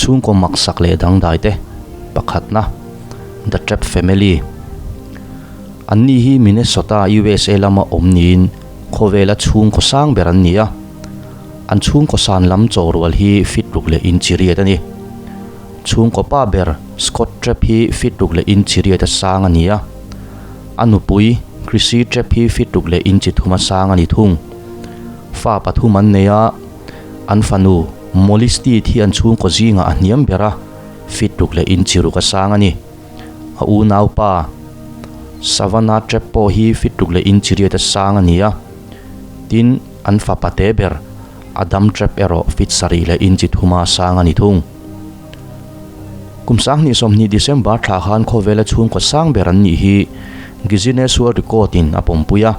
Chhungkaw maksak leh dangdai te pakhatna, The Trapp Family. Anni hi Minnesota, USA lama awm niin khawvela chhungkaw sang ber an ni a. An chhungkaw san lam chaw rual hi feet ruk leh inchi riat a ni. Chhungkaw pa ber Scott Trapp hi feet ruk leh inchi riat a sang a ni a. A nupui Chrissy Trapp hi feet ruk leh inchi thum a sang a ni thung. Fa pathum an nei a, an fanu Molly Steed hi an chhungkaw zingah a hniam ber a, feet ruk leh inchi ruk a sang a ni. A unaupa Savannah Trapp pawh hi feet ruk leh inchi riat a sang a ni a. Tin, an fapa te ber Adam Trapp erawh feet sarih leh inchi thuma sang a ni thung. Kum 2020 December thla khan khawvela chhungkaw sang ber an nih hi Guinness World Record in a pawmpui a.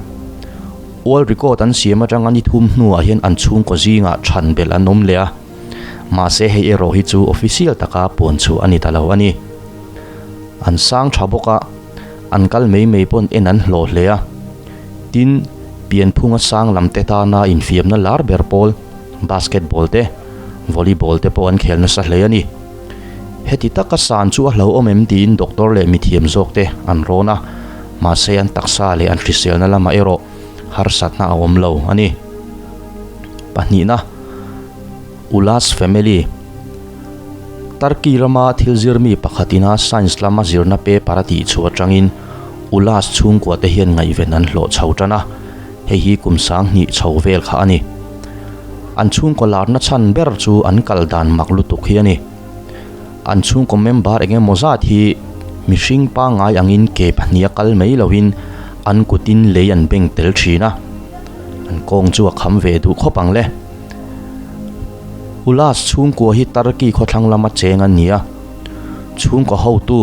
World Record an siam atanga ni thum hnuah hian an chhungkaw zingah chhan belh an awm leh a. Mahse hei erawh hi chu official taka puan chhuah a ni ta lo a ni. An sang tha bawk a, an kal mai mai pawn en an hlawh hle a. Tin, pianphunga sang lam te tana infiamna lar ber pawl basketball te, volleyball te pawh an khel nasa hle a ni. Heti taka san chu a hlauhawm em tiin doctor leh mithiam zawk te an rawn a, mahse an taksa leh an hriselna lamah erawh harsatna a awm lo a ni. Pahnihna, Ulas Family, Turkey rama thil zirmi pakhatina science lama zirna paper a tihchhuah atangin Ulas chhungkua te hian ngaihven an hlawh chho tan a, hei hi kum 2000 chho vel kha a ni. An chhungkaw larna chhan ber chu an kal dan mak lutuk hi a ni. An chhungkaw member eng emaw zat hi mihring pangngai angin ke pahniha kal mai loin an kutin lei an beng tel thin a, an kawng chu a kham ve duh khawp ang le. Ulas chhungkua hi Turkey khawthlang lama cheng an ni a, chhungkaw hotu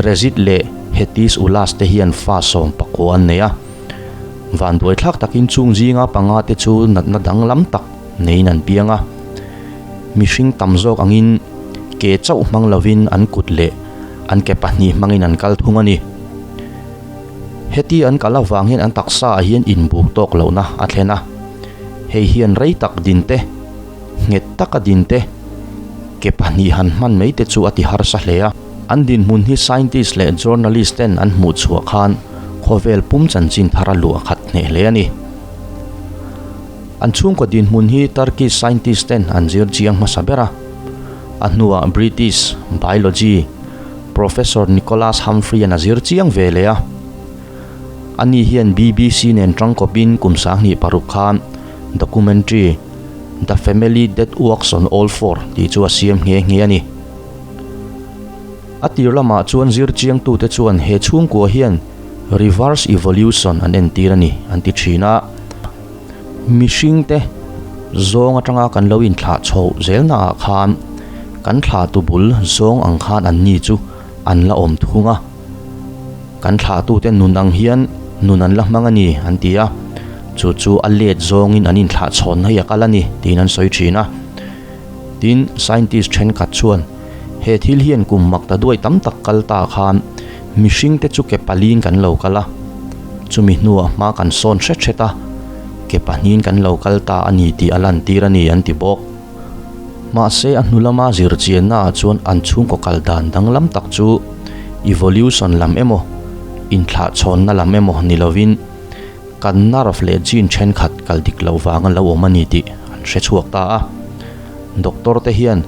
Rezit leh Hetis Ulas te hian fa 19 an nei a. Vanduai thlak takin chung zinga panga te chu natna danglam tak neiin an piang a. Mihring tam zawk angin ke chauh hmang lovin an kut leh an ke pahnih hmangin an kal thung a ni. Heti an kal avang hian an taksa ah hian inbuk tawk lohna a thlen a. Hei hian rei tak din te, nghet taka din te, ke pahnih han hman mai te chu a ti harsa hle a. An dinhmun hi scientist leh journalist ten an hmuh chhuah khan khawvel pum chanchin thar a luah khat hneh hle a ni. An chhungkaw dinhmun hi Turkish scientist ten an zir chiang hmasa ber a. A hnuah British biology Professor Nicholas Humphrey an a zir chiang ve leh a. Ani hian BBC nen tangkawpin kum 2006 khan documentary The Family That Walks on All Four tih chu a siam nghe nghe a ni. A tir lamah chuan zirchiangtute chuan he chhungkua hian reverse evolution an entir a ni an ti thin a. Mihringte zawng atanga kan lo inthlah chhoh zelnaah khan kan thlahtu bul zawng ang khan an ni chu an la awm thung a. Kan thlahtute nun ang hian nun an la hmang a ni an ti a. Chu chu a let zawngin an inthlah chhawn hei a kal a ni tiin an sawi thin a. Tin, scientist thenkhat chuan he thil hian kum mak ta duai tam tak kal ta khan mihringte chu ke paliin kan lo kal a, chumi hnuah hma kan sawn hret hret a, ke pahnihin kan lo kal ta a ni tih a lantir a ni an ti bawk. Mahse, a hnu lama zirchiannaah chuan an chhungkaw kal dan danglam tak chu evolution lam emaw, inthlahchhawnna lam emaw ni lovin, Kan nerve leh gene thenkhat kal dik loh vang a lo awm a ni tih an hre chhuak ta a. Doctor te hian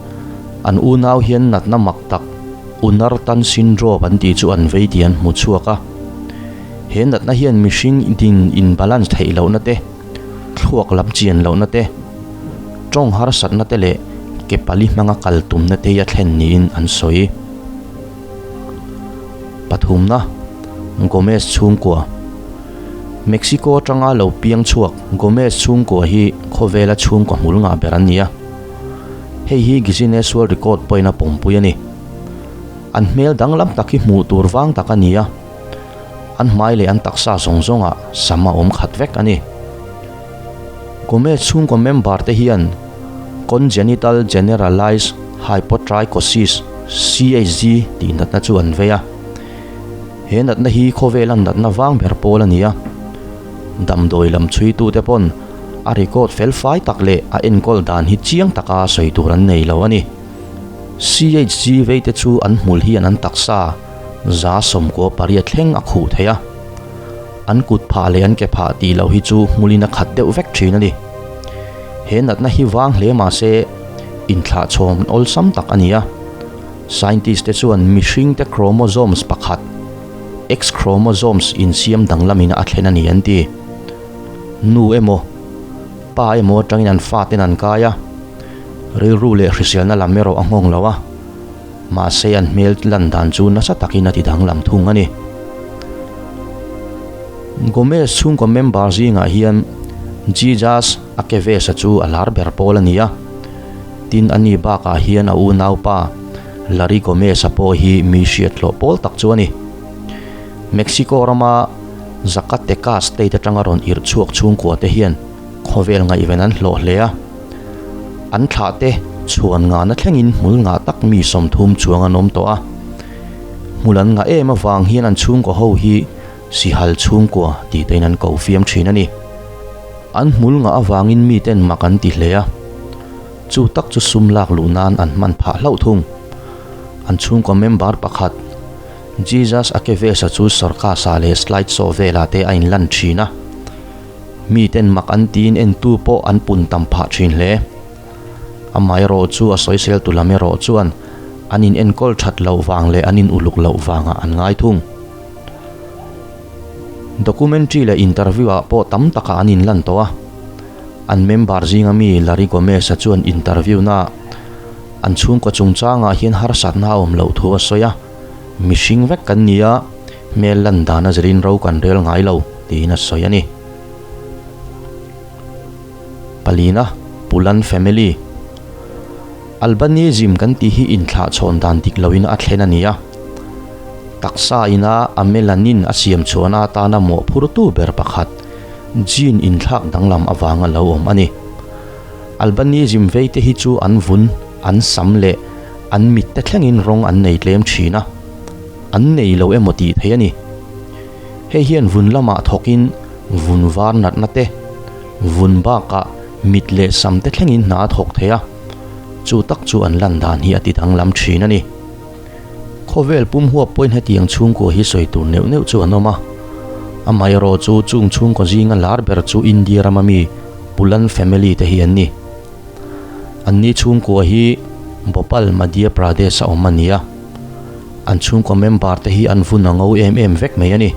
an unau hian natna mak tak Unartan syndrome an tih chu an vei tih an hmu chhuak a. He natna hian mihring din in balance theih lohna te, thluak lam chian lohna te, tawng harsatna te leh ke pali hmanga kal tumna te hi a thlen niin an sawi. Pathumna, Gomez chhungkua. Mexico atanga lo piang chhuak Gomez chhungkua hi khawvela chhungkaw hmul ngah ber an ni a. Hei hi Guinness World Record pawhin a pawmpui a ni. An hmel danglam tak hi hmuh tur vang tak a ni a. An hmai leh an taksa zawng zawngah sam a awm khat vek a ni. Gomez chhungkaw member te hian Congenital Generalized Hypotrichosis, CHG, tih natna chu an vei a. He natna hi khawvela natna vang ber pawl a ni a. Damdawi lam chhuitute pawn a record fel fai tak leh a enkawl dan hi chiang taka sawi tur an nei lo a ni. CHG veite chu an hmul hian an taksa 98% thleng a khuh thei a. An kut phah leh an ke phah tih loh hi chu hmulin a khat deuh vek thin a ni. He natna hi vang hle mah se inthlahchhawm awlsam tak a ni a. Scientist te chuan mihringte chromosomes pakhat, X chromosomes insiam danglamin a thlen a ni an ti. Nu emaw, pa emaw atangin an faten an kai a, rilru leh hriselna lam erawh a nghawng lo a, mahse an hmel lan dan chu nasa takin a ti danglam thung a ni. Gomez chhungkaw member zingah hian Jesus Aceves-a chu a lar ber pawl a ni a, tin ani bakah hian a unaupa Larry Gomez-a pawh hi mi hriathlawh pawl tak chu a ni. Mexico rama Zacatecas state atanga rawn irh chhuak chhungkua te hian khawvel ngaihven an hlawh hle a, an thlah te chhuan ngahna thlengin hmul ngah tak mi 30 chuang an awm tawh a. Hmul an ngah em avang hian an chhungkaw ho hi Sihal chhungkua tih tein an ko fiam thin a ni. An hmul ngah avangin miten mak an ti hle a, chu tak chu sum lak luh nan an hman phah hlauh thung. An chhungkaw member pakhat Jesus Aceves-a chu circus-ah leh slide show velah te a inlan thin a. Miten mak an tiin entu pawh an pun tam phah thin hle. Amaherawh chu a sawisel tu lam erawh chuan an in enkawl that loh vang leh an in uluk loh vangah an ngai thung. Documentary leh interview ah pawh tam takah an inlan tawh a. An member zinga mi Larry Gomez-a chuan interview naah an chhungkaw chungchangah hian harsatna a awm loh thu a sawi a, Mihring vek kan ni a, hmel lan dan a zirin ro kan rel ngai lo, tiin a sawi a ni. Palina, Pulan Family. Albanism kan tih hi inthlahchhawn dan dik loin a thlen a ni a. Taksa ina a melanin a siam chhuahna atana mawhphurtu ber pakhat, gene inthlak danglam avanga lo awm a ni. Albanism veite hi chu an vun, an sam leh an mit te thlengin rawng an nei tlem thin a, an nei lo emaw tih theih a ni. Hei hian vun lamah thawkin vun var natna te, vun bakah mit leh sam te thlengin hna a thawk thei a, chu tak chu an lan dan hi a ti danglam thin a ni. Khawvel pum huap pawhin hetiang chhungkua hi sawi tur neuh neuh chu an awm a, amaherawh chu chung chhungkaw zinga lar ber chu India rama mi Pulan family te hi an ni. Anni chhungkua hi Bhopal, Madhya Pradesh a awm a ni a, an chhungkaw member te hi an vun a ngo em em vek mai a ni.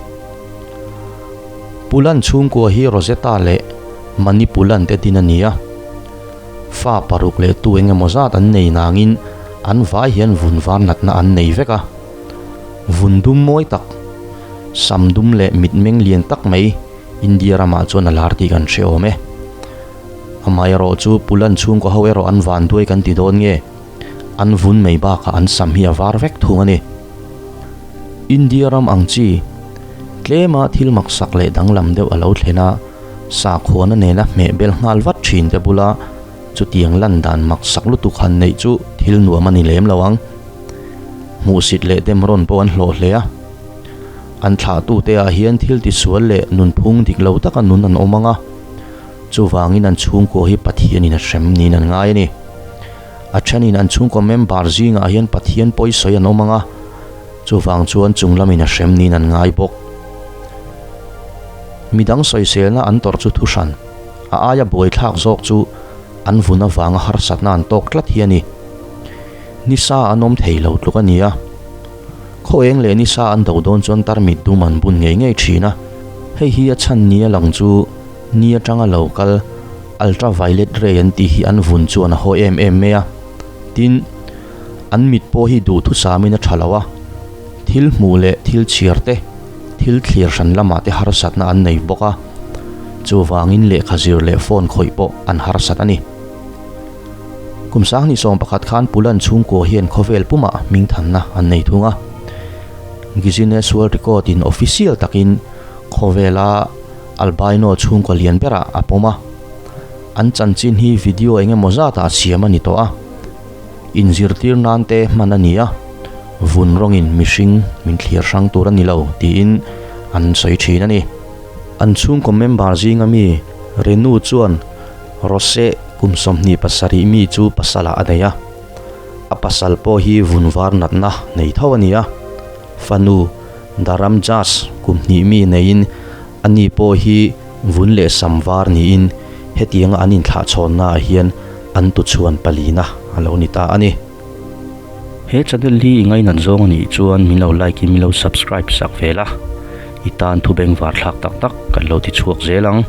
Pulan chhungkua hi Rosetta leh Mani Pulan te din a ni a. Fa paruk leh tu eng emaw zat an nei nangin an vai hian vun var natna an nei vek a. Vun dum mawi tak, sam dum leh mitmeng lian tak mai India ramah chuan a lar tih kan hre awm e. Amaherawh chu Pulan chhungkaw ho erawh an van duai kan ti dawn nge? An vun mai bakah an sam hi a var vek thung a ni. India ram ang chi tlema thil maksak leh danglam deuh a lo thlen a, sakhuana nena hmeh bel nghal vat thin te bula chutiang lan dan maksak lutuk han neih chu thil nuam a ni lem lo ang. Hmuhsit leh dem rawn pawh an hlawh hle a. An thlahtute ah hian thil tisual leh nunphung dik lo taka nun an awm ang a, chuvangin an chhungkua hi Pathianin a hrem niin an ngai a ni. A thenin an chhungkaw member zingah hian Pathian pawisawi an awm ang a, chuvang chuan chung lamin a hrem niin an ngai bawk. Midang sawiselna an tawrh chu thuhran, a aia buaithlak zawk chu an vun avanga harsatna an tawk tlat hi a ni. Nisa an awm thei lo tluk a ni a, khaw eng leh nisa an do dawn chuan tarmit dum an bun ngei ngei thin a, hei hi a chhan nia lang chu ni atanga lo kal ultraviolet ray an tih hi an vun chuan a haw em em mai a, tin, an mit pawh hi duhthusamin a tha lo a, thil hmuh leh thil chhiar te, thil thlir hran lamah te harsatna an nei bawk a, chuvangin lehkha zir leh phone khawih pawh an harsat a ni. Kum 2011 khan Pulan chhungkua hian khawvel pumah hmingthanna an nei thung a, Guinness World Record in official takin khawvela Albino chhungkaw lian berah a pawm a, an chanchin hi video eng emaw zatah siam a ni tawh a, inzirtir nan te hman a ni a, vun rawngin mihring min thlir hrang tur a ni lo tiin an sawi thin a ni. An chhungkaw member zinga mi Renu chuan Rose kum 27 mi chu pasalah a nei a. A pasal pawh hi vun var natna nei tho a ni a. Fanu Dharam Jas kum hnih mi neiin ani pawh hi vun leh sam var niin hetianga an inthlahchhawnnaah hian an tuchhuan palina a lo ni ta a ni. He channel hi i ngainat zawng a nih chuan min lo like in min lo subscribe sak ve la, i tan thu bengvar thlak tak tak kan lo ti chhuak zel ang.